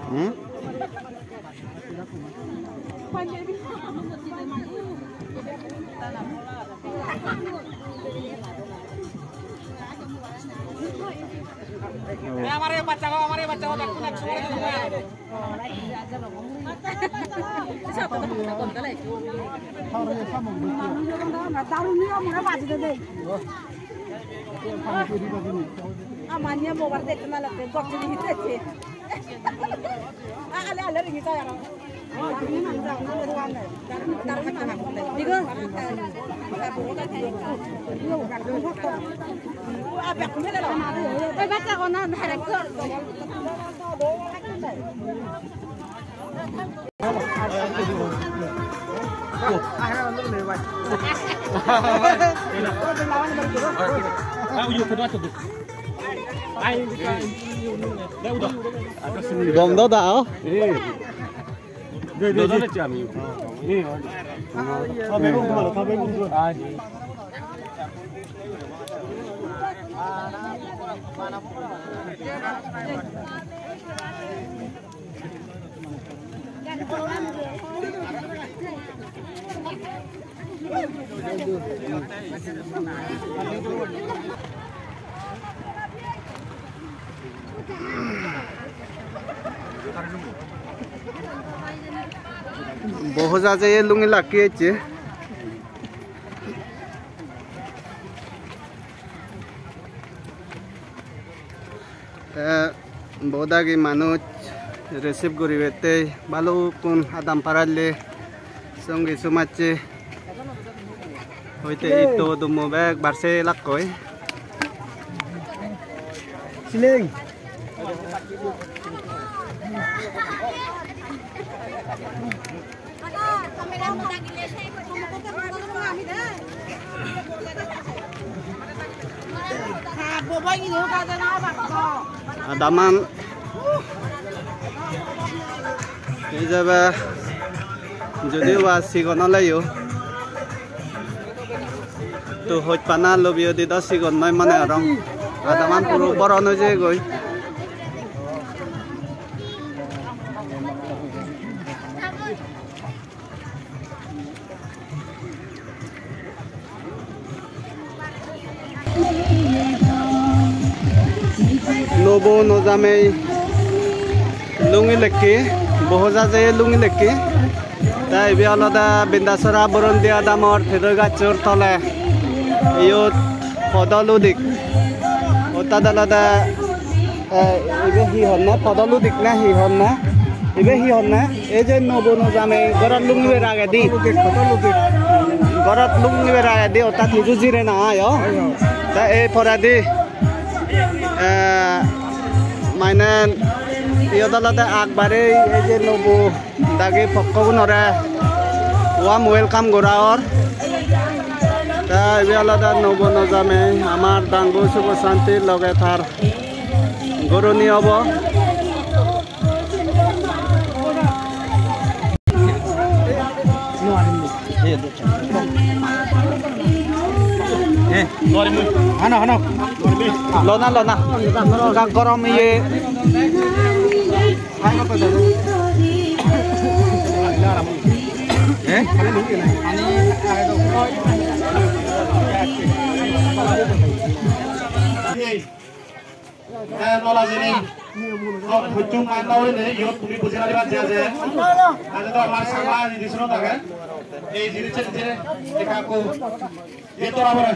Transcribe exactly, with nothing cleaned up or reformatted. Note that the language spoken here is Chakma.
Hmm? Gom do da, o? Bohoja jeye lungi lakki ecche. Te bodagi manuj receive guribatte balukkun adam paralle songi somacche hoite itto dummo bek barse lakkoi. Siling. Adaman ejebe, jodio ba sigon oleyo, to hojpana lobiyo di do sigon noi mone gorong. Adaman puro boron oi jeyegoi. Nuo bo nuo jamei lungi lekki, bohoja jeye lungi lekki. Te ibe olode Bindasora Borondia damor tedoi gachor tole. Iyot podol udik. Ottat olode Eh, ibe hi honne? Podol udik na hi honne? Ibe hi honne? Ei je nuo bo nuo jamei gorot lungibar agedi. Podol udik, podol udik. Gorot lungibar agedi, ottat hiju jire na ai, o? Oi, oi. Te ei poredi, eh, mane iyot olode akbare ei je nuo bo dagi pokkogunore warm welcome gora or. Te ibe olode nuo bo nuo jamei amar Dangu Subo Santi loge tar goroni obo. Hano, hano. Lona, lona. Ga gorom iye. Eh? Eh, nola jeni. Hocchung man no hoile, iyot tumi buji pariba je je. Aje to amar Changma tradition age. Ei jinis je je ekka ekku. Ei tora pore.